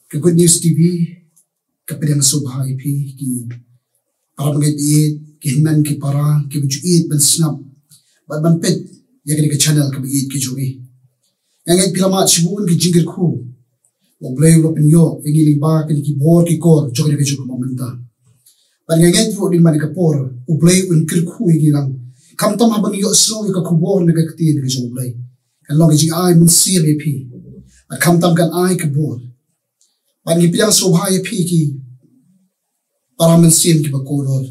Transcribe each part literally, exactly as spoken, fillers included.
Ka Good News T V ka pdiang sngewbha ïa phi ki para bangeit, ki hynmen, ki para kiba ju ïeit ban sngap bad ban peit ïa kane ka channel kaba ïeit ka jong ngi. Nga ngeit phi la mad shibun ki jingkyrkhu ba U Blei u la pynïoh ïa ngi lyngba kine ki bor ki kor jong kane ka juk kaba mynta. Bad nga ngeit ruh lyngba kane ka por U Blei un kyrkhu ïa ngi lang, khamtam haba ngi ïohsngew ïa ka khubor na ka ktien ka jong U Blei. Kan long ka jingai mynsiem ïa phi, bad khamtam kan ai ka bor. Bad ngi pdiang sngewbha ïa phi ki para mynsiem kiba kordor,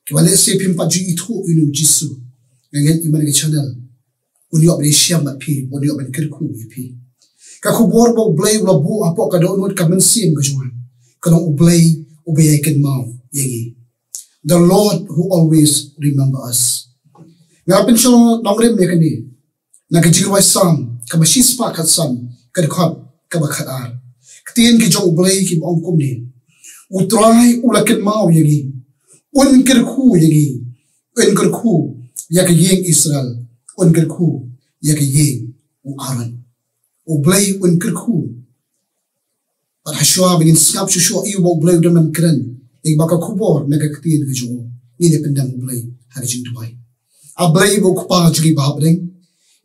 kiba lehse phim pat ju ithuh ïa une U Jisu. Nga ngeit lyngba kane ka channel un ïoh ban ïashem bad phi, un ïoh ban kyrkhu ïa phi. Ka khubor ba U Blei u la buh hapoh ka dohnud ka mynsiem ka jong nga ka long U Blei uba ïai kynmaw ïa ngi. The Lord who always remember us. Nga pynshong nongrim ïa kane na ka Jingrwai Salm kaba shispah khatsan, ka dkhot kaba khatar. Ktien ki jong U Blei kiba ong kumne: U Trai u la kynmaw ïa ngi, un kyrkhu ïa ngi, un kyrkhu ïa ka ïing Israel, un kyrkhu ïa ka ïing u Aaron. U Blei un kyrkhu. Bad hashwa ba ngin sngap shuh shuh ïa U Blei u dang ban kren ïa ka khubor na ka ktien ka jong u, ngin ïa pyndem U Blei ha ka jingduwai. A Blei ba u Kpa jong ngi ba hapdeng,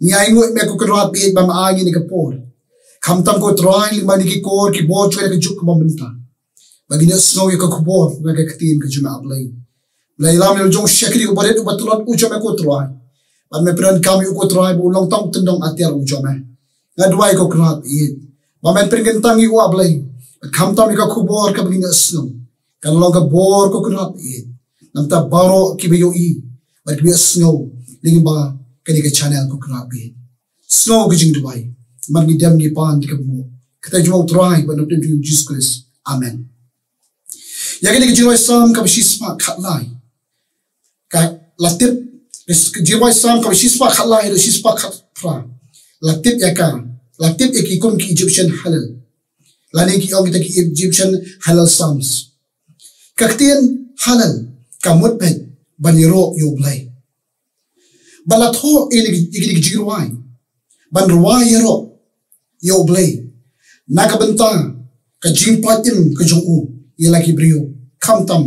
ngi ainguh ïa me ko Kynrad ba ïeit ba me ai ïa ngi kane ka por, khamtam ko Trai lyngba kine ki kor ki bor jong kane ka juk kaba mynta, ba ngin ïohsngew ïa ka khubor na ka ktien ka jong me, A Blei. Me la ïalam ïa u jong u shakri uba rit uba tlot u jong me ko Trai, bad me pyndonkam ïa u ko Trai ba un long tang u tyndong atiar u jong me. Nga duwai ko Kynrad ba ïeit ba men pynkyntang ïa u, A Blei, bad khamtam ïa ka khubor kaba ngin ïohsngew kan long ka bor ko Kynrad ba ïeit na bynta baroh kiba ïohi bad kiba ïohsngew lyngba kane ka channel ko Kynrad ba ïeit. Sngew ka jingduwai, namar ngi dem ngi pan da ka bynta kata jong U Trai bad na ka kyrteng U Jisu Khrist. Amen. Ïa kane ka Jingrwai Salm kaba shispah khatlai, ka la tip, ka Jingrwai Salm kaba shispah khatlai haduh shispah khatphra, la tip ïa ka, la tip ïa ki kum ki Egyptian Hallel, lane ki ong kita ki Egyptian Hallel Psalms. Ka ktien Hallel ka mut beit ban ïaroh ïa U Blei. Ba la thoh ïa kine ki jingrwai ban rwai ïaroh ïa U Blei na ka bynta ka jingpait im ka jong u ïa la ki briew, khamtam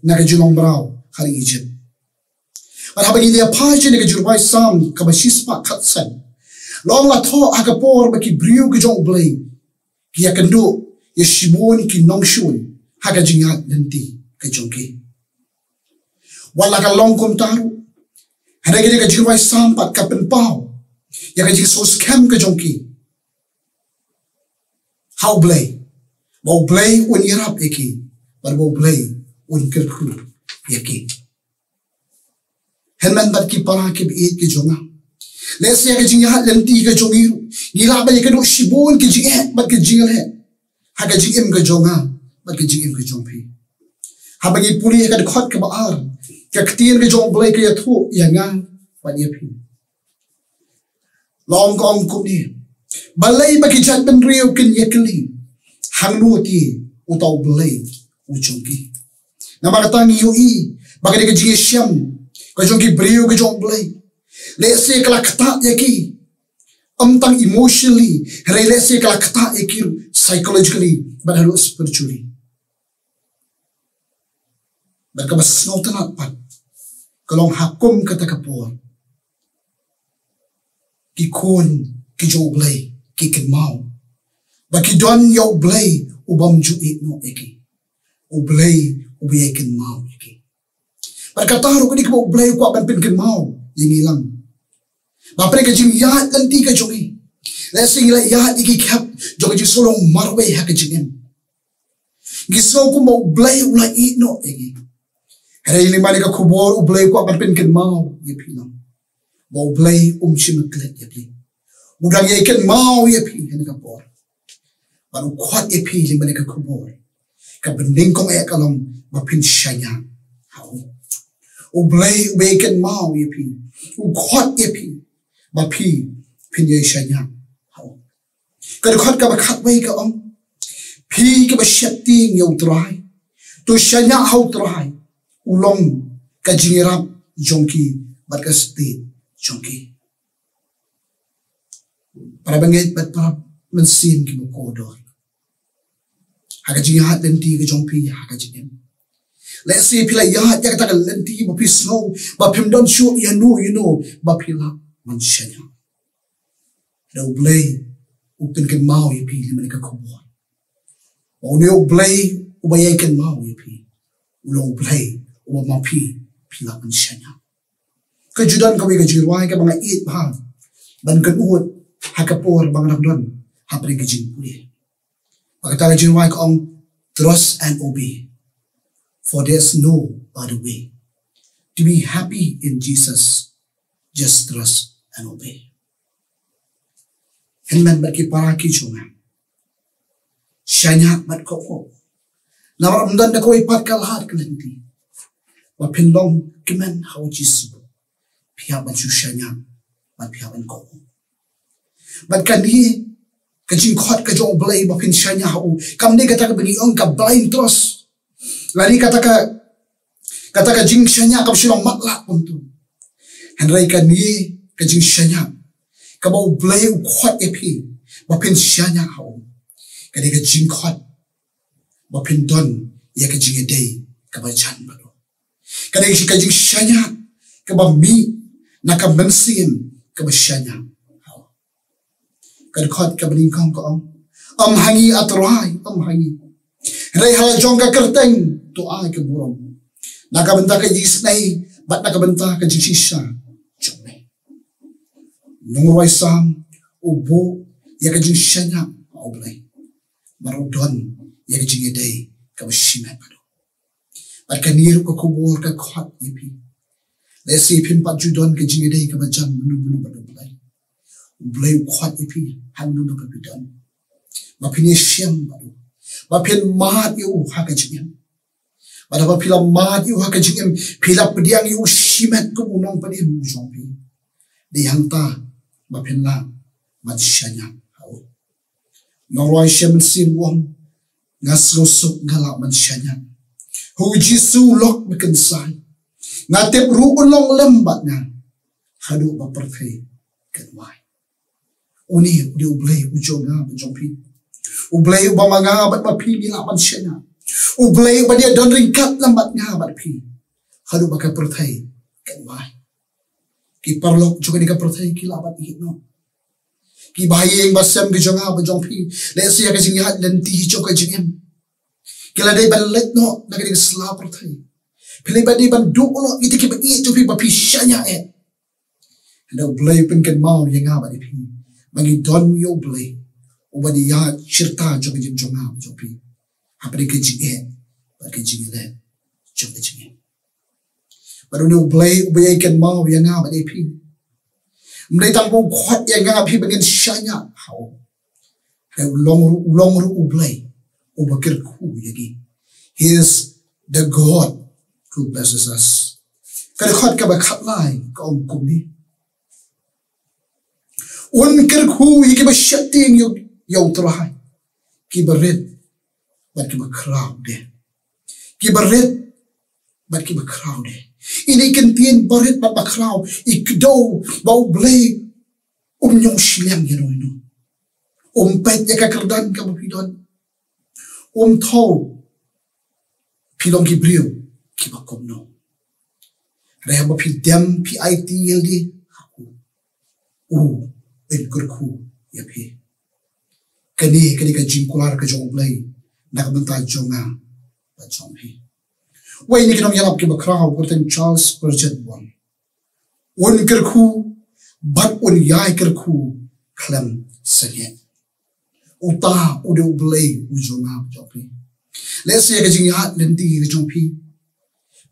na ka jinglong mraw ha ri Egypt. Bad haba ngi ïa phai sha kane ka Jingrwai Salm kaba shispah khatsan, la ong la thoh ha ka por ba ki briew ki jong U Blei ki ïakynduh ïa shibun ki nongshun ha ka jingïaid lynti ka jong ki. Wat la ka long kumta ruh, hynrei kane ka Jingrwai Salm pat ka pynpaw ïa ka jingsngewskhem ka jong ki ha U Blei, ba U Blei un ïarap ïa ki, bad ba U Blei un kyrkhu ïa ki. Hynmen bad ki para kiba ïeit ki jong nga, lehse ha ka jingïaid lynti ka jong ngi ruh ngi lah ban ïakynduh shibun ki jingeh bad ki jingleh ha ka jingim ka jong nga bad ka jingim ka jong phi. Haba ngi pule ha ka dkhot kaba ar, ka ktien ka jong U Blei ka ïathuh ïa nga bad ïa phi. La ong, ka ong kumne: Balei ba ki jaitbynriew kin ïakylli, hangno te uta U Blei u jong ki? Namar kata ngi ïohi ba kane ka jingïashem ka jong ki briew ka jong U Blei, lehse ka la ktah ïa ki, ym tang emotionally, hynrei lehse ka la ktah ïa ki ruh psychologically bad haduh spiritually. Bad kaba sngewtynnat pat ka long ha kum kata ka por, ki khun ki jong U Blei ki kynmaw ba ki don ïa U Blei u bym ju ïehnoh ïa ki, U Blei uba ïai kynmaw ïa ki. Bad kata ruh ka dei kaba U Blei u kwah ban pynkynmaw ïa ngi lang, ba pyrshah ka jingïaid lynti ka jong ngi, lehse ngi la ïaid ïa ki khep jong ka jingsngewlong marwei ha ka jingim. Ngi sngew kumba U Blei u la ïehnoh ïa ngi. Hynrei lyngba kane ka khubor U Blei u kwah ban pynkynmaw ïa phi lang ba U Blei um shym klet ïa phi. U dang ïai kynmaw ïa phi ha kane ka por. Bad u khot ïa phi lyngba kane ka khubor, ka bynta nyngkong eh ka long ba phin shaniah ha u. U Blei uba ïai kynmaw ïa phi u khot ïa phi ba phi phin ïai shaniah ha u. Ka dkhot kaba khatwei ka ong: Phi kiba sheptieng ïa U Trai, to shaniah ha U Trai, u long ka jingïarap jong ki bad ka stieh jong ki. Para bangeit bad para mynsiem kiba kordor, ha ka jingïaid lynti ka jong phi ha ka jingim. Lehse phi la ïaid ïa kata ka lynti ba phi sngew ba phim don shuh ïano ïano ba phi lah ban shaniah. Hynrei U Blei u pynkynmaw ïa phi lem bad ka khubor ba une U Blei uba ïai kynmaw ïa phi u long U Blei uba ma phi phi lah ban shaniah. Ka ju don kawei ka jingrwai kaba nga ïeit bha ban kynnoh ha ka por ba nga dang don hapdeng ka jingpule. Ba kata ka jingrwai ka ong, "Trust and obey, for there's no other way. To be happy in Jesus, just trust and obey." Hynmen bad ki para ki jong nga, shaniah bad kohnguh. Namar ym don da kawei pat ka lad ka lynti ba phin long kmen ha U Jisu, phi hap ban shu shaniah bad phi hap ban kohnguh. Bad kane ka jingkhot ka jong U Blei ba phin shaniah ha u, kam dei kata kaba ngi ong ka blind trust, lane kata ka, kata ka jingshaniah kaba shu long matlah kumta. Hynrei kane ka jingshaniah kaba U Blei u khot ïa phi ba phin shaniah ha u, ka dei ka jingkhot ba phin don ïa ka jingïadei kaba jan bad u. Ka dei ka jingshaniah kaba mih na ka mynsiem kaba shaniah. Ka dkhot kaba nyngkong ka ong, "Ym ha ngi, A Trai, ym ha ngi. Hynrei ha la jong ka kyrteng to ai ka burom na ka bynta ka jingisynei bad na ka bynta ka jingshisha jong me." Nongrwai Salm u buh ïa ka jingshaniah ha U Blei bad u don ïa ka jingïadei kaba shimet bad u. Bad kane ruh ka khubor ka khot ïa phi. Lehse phim pat ju don ka jingïadei kaba jan mynno mynno bad U Blei, U Blei u khot ïa phi ha mynno mynno ba phi don, ba phin ïashem bad u, ba phin mad ïa u ha ka jingim. Bad haba phi la mad ïa u ha ka jingim, phi la pdiang ïa u shimet kum u nongpynim u jong phi. Dei hangta ba phin lah ban shaniah ha u. Nongrwai Shem Mynsiem u ong, "Nga sngewsuk nga lah ban shaniah ha U Jisu u lok ba kynsai. Nga tip ruh un long lem bad nga haduh ba pyrthei kan wai." Une u dei U Blei u jong nga bad jong phi, U Blei uba ma nga bad ma phi ngi lah ban shaniah, U Blei uba dei don ryngkat lem bad nga bad phi haduh ba ka pyrthei kan wai. Ki paralok jong kane ka pyrthei ki lah ban ïeh noh. Ki bahaïing bahasem ki jong nga bad jong phi, lehse ïa ka jingïaid lynti jong ka jingim, ki la dei ban leit noh na kane ka sla pyrthei. Phi la dei ban duh noh ïa kita kiba ïeit jong phi ba phi shaniah eh. Hynrei U Blei u pynkynmaw ïa nga bad ïa phi ba ngi don ïa U Blei uba dei ïa ka jingshaniah jong ka jingim jong nga bad jong phi hapdeng ka jingeh bad ka jingïaleh jong ka jingim. Bad une U Blei uba ïai kynmaw ïa nga bad ïa phi, ym dei tang ba u khot ïa nga bad ïa phi ba ngin shaniah ha u, hynrei u long ruh, u long ruh U Blei uba kyrkhu ïa ngi. He is the God who blesses us. Ka dkhot kaba khatlai ka ong kumne, "Un kyrkhu ïa kiba sheptieng ïa u, ïa U Trai, kiba rit bad kiba khraw de." Kiba rit bad kiba khraw de. Ine i kyntien ba rit bad ba khraw i kdew ba U Blei um ñiewshiliang ïano ïano. Um peit ïa ka kyrdan kaba phi don. Um thew phi long ki briew kiba kumno. Hynrei haba phi dem phi aiti ïalade ha u, u un kyrkhu ïa phi. Kane, kane ka jingkular ka jong U Blei na ka bynta jong nga bad jong phi. Wei na ki nongïalap kiba khraw, u kyrteng Charles Spurgeon u ong, "Un kyrkhu bad un ïai kyrkhu khlem sangeh." Uta u dei U Blei u jong nga bad jong phi. Lehse ïa ka jingïaid lynti ka jong phi,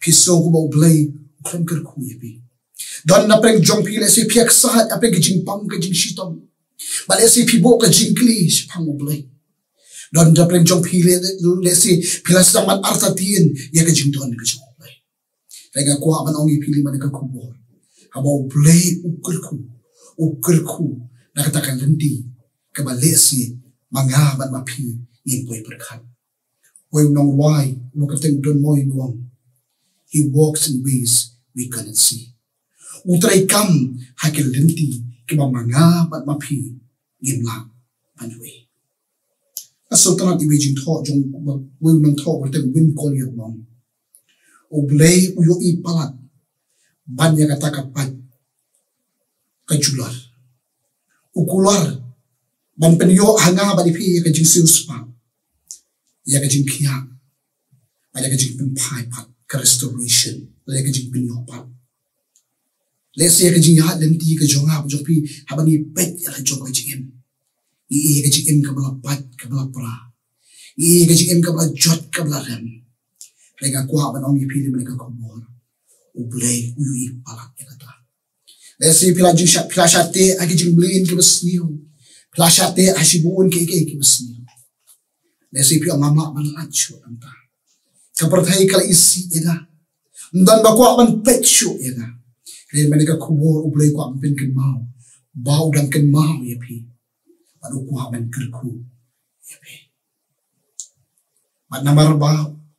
phi sngew kumba U Blei u khlem kyrkhu ïa phi. Don na pdeng jong phi lehse phi ïaksaid ha pdeng ka jingpang ka jingshitom, bad lehse phi buh ka jingkylli shaphang U Blei. Don na pdeng jong phi le-, lehse phi la sdang ban artatien ïa ka jingdon ka jong U Blei. Te nga kwah ban ong ïa phi lem bad ka khubor, haba U Blei u kyrkhu, u kyrkhu na kata ka lynti kaba lehse ma nga bad ma phi ngim poi pyrkhat. Wei u nongrwai uba kyrteng Don Moen u ong, "He walks in ways we cannot see." U trei kam ha ki lynti kiba ma nga bad ma phi ngim lah ban ïohi. Ka sngewtynnad ïa ka jingthoh jong u nongthoh ba kyrteng Wayne Collier, u ong, U Blei u ïohi palat ban ïa kata ka pait ka jular. U kular ban pynïoh ha nga bad ïa phi ïa ka jingsiewspah, ïa ka jingkhiah, bad ïa ka jingpynphai pat, ka restoration, ïa ka jingpynïoh pat. Lehse ïa ka jingïaid lynti ka jong nga bad jong phi, haba ngi peit ïa la jong ka jingim, ngi ïohi ïa ka jingim kaba la pait, kaba la pra, ngi ïohi ïa ka jingim kaba la jot, kaba la rem. Hynrei nga kwah ban ong ïa phi lem na ka khubor, U Blei u ïohi palat ïa kata. Lehse phi la jingshah, phi la shah teh ha ki jingmlien kiba sniew, phi la shah teh ha shibun kiei kiei kiba sniew. Lehse phi ong, ngam lah ban lait shuh nangta. Ka pyrthei ka la isih ïa nga. Ym don ba kwah ban peit shuh ïa nga. Hynrei mynta ka khubor, U Blei u kwah ban pynkynmaw ba u dang kynmaw ïa phi bad u kwah ban kyrkhu ïa phi. Bad namar ba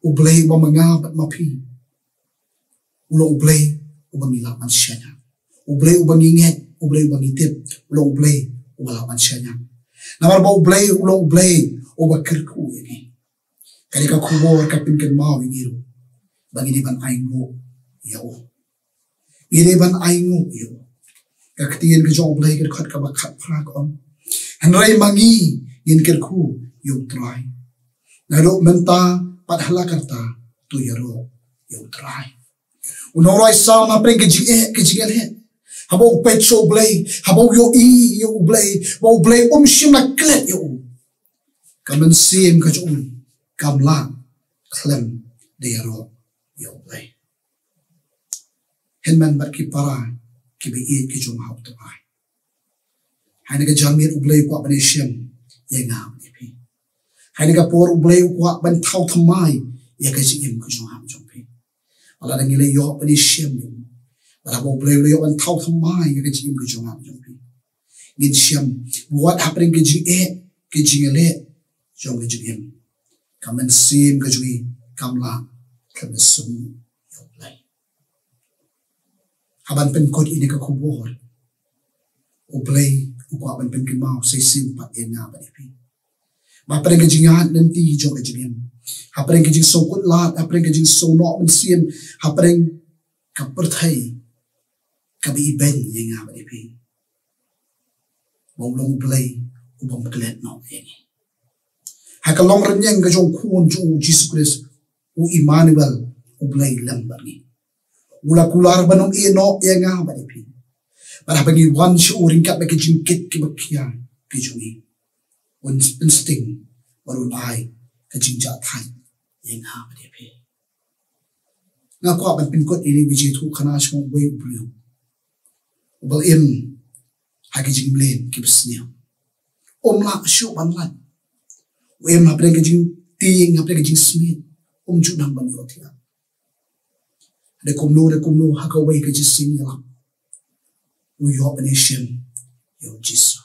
U Blei uba ma nga bad ma phi u long U Blei uba ngi lah ban shaniah. U Blei uba ngi ngeit, U Blei uba ngi tip, u long U Blei uba lah ban shaniah. Namar ba U Blei u long U Blei uba kyrkhu ïa ngi. Kane ka khubor ka pynkynmaw ïa ngi ruh ba ngi dei ban ainguh ïa u. Ngi dei ban ainguh ïa u. Ka ktien ka jong U Blei, ka dkhot kaba khatphra ka ong, hynrei ma ngi ngin kyrkhu ïa U Trai. Naduh mynta bad ha la karta, to ïaroh ïa U Trai. U nongrwai Salm hapdeng ka jingeh, ka jingeh, haba u peit sha U Blei, haba u ïohi ïa U Blei, ba U Blei um shym la klet ïa u, ka mynsiem ka jong u kam lah khlem da ïaroh ïa U Blei. Hynmen bad ki para kiba ïeit ki jong U Trai, ha kane ka janmiet U Blei u kwah ban ïashem ïa nga bad ïa phi. Ha kane ka por U Blei u kwah ban thaw thymmai ïa ka jingim ka jong nga bad jong phi. Lada ngi la ïoh ban ïashem ïa u, lada ba U Blei u la ïoh ban thaw thymmai ïa ka jingim ka jong nga bad jong phi, ngin shem ba wat hapdeng ka jingeh, ka jingeh jong ka jingim, ka mynsiem ka jong ngi kam lah khlem da sumar ïa U Blei. Haban pynkut ïa kane ka khubor, U Blei u kwah ban pynkynmaw sa shisien pat ïa nga bad ïa phi, ba hapdeng ka jingïaid lynti jong ka jingim, hapdeng ka jingsngewkut lad, hapdeng ka jingsngewnoh mynsiem, hapdeng ka pyrthei kaba ibeiñ ïa nga bad ïa phi, ba u long U Blei u bym klet noh ïa ngi. Ha ka long rynïeng ka jong u Khun jong u Jisu Khrist, u Immanuel, U Blei lem bad ngi. U la kular ban ym ïehnoh ïa nga bad ïa phi. Bad haba ngi wan sha u ryngkat bad ka jingkit kaba khia ka jong ngi, un pynsting bad un ai ka jingjahthait ïa nga bad ïa phi. Nga kwah ban pynkut ïa kane ka jingïathuhkhana sha uwei u briew uba la im ha ki jingmlien kiba sniew. Um lah shuh ban lait. U im hapdeng ka jingtieng, hapdeng ka jingsmiej. Um ju nang ban ïohthiah. Hynrei kumno, hynrei kumno, ha kawei ka jingsngewlap u ïoh ban ïashem ïa u Jisu.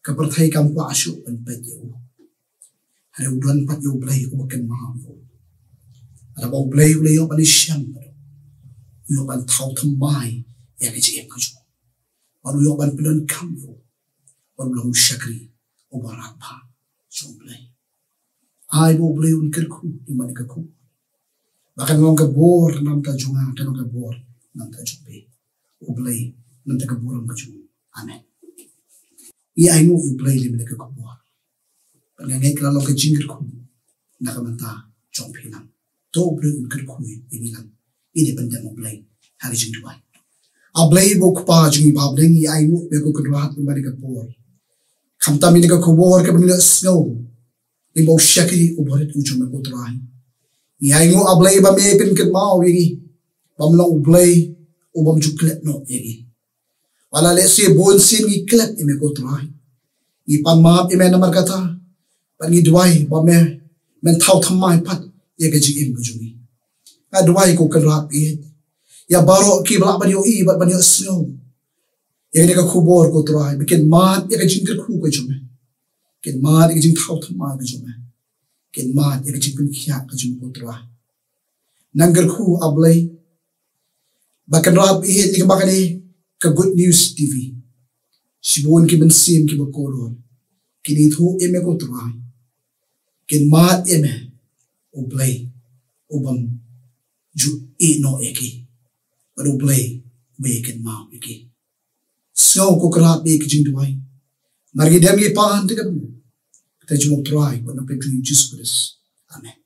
Ka pyrthei kam kwah shuh ban peit ïa u. Hynrei u don pat ïa U Blei uba kynmaw ïa u. Lada ba U Blei u la ïoh ban ïashem, u ïoh ban thaw thymmai ïa ka jingim ka jong u. Bad u ïoh ban pyndonkam ïa u, bad u long u shakri uba radbah jong U Blei. Ai ba U Blei un kyrkhu ïa kane ka khubor, ba kan long ka bor na ka bynta jong nga, kan long ka bor na ka bynta jong phi. U Blei, na ka bynta ka burom ka jong u. Amen. Ngi ainguh ïa U Blei lem ïa kane ka khubor. Bad nga ngeit ka la long ka jingkyrkhu na ka bynta jong phi lang. To U Blei un kyrkhu ïa ngi lang. Ngin ïa pyndem U Blei ha ka jingduwai. A Blei bad U Kpa jong ngi ba ha bneng, ngi ainguh ïa me ko Kynrad ïa kane ka por. Khamtam ïa kane ka khubor kaba ngi la sngew lyngba u shakri uba rit u jong me ko Trai. Ngi ainguh, A Blei, ba me pynkynmaw ïa ngi ba me long U Blei u bym ju klet noh ïa ngi. Wat la lehse bun sien ngi klet ïa me ko Trai, ngi pan map ïa me namar kata. Bad ngi duwai ba me, men thaw thymmai pat ïa ka jingim ka jong ngi. Nga duwai ko Kynrad ba ïeit, ïa baroh kiba lah ban ïohi bad ban ïohsngew ïa kane ka khubor ko Trai, ba kin mad ïa ka jingkyrkhu ka jong me, kin mad ïa ka jingthaw thymmai ka jong me, kin mad ïa ka jingpynkhiah ka jong me ko Trai. Nang kyrkhu, A Blei, ba Kynrad ba ïeit, lyngba kane ka Good News T V, shibun ki mynsiem kiba kordor kin ïathuh ïa me ko Trai, kin mad ïa me, U Blei u bym ju ïehnoh ïa ki, bad U Blei uba ïakynmaw ïa ki. Sngew ko Kynrad ïa ki jingduwai, namar ngi dem ngi pan te ka bun, kata jong U Trai bad U Nongpynim Jisu Khrist. Amen.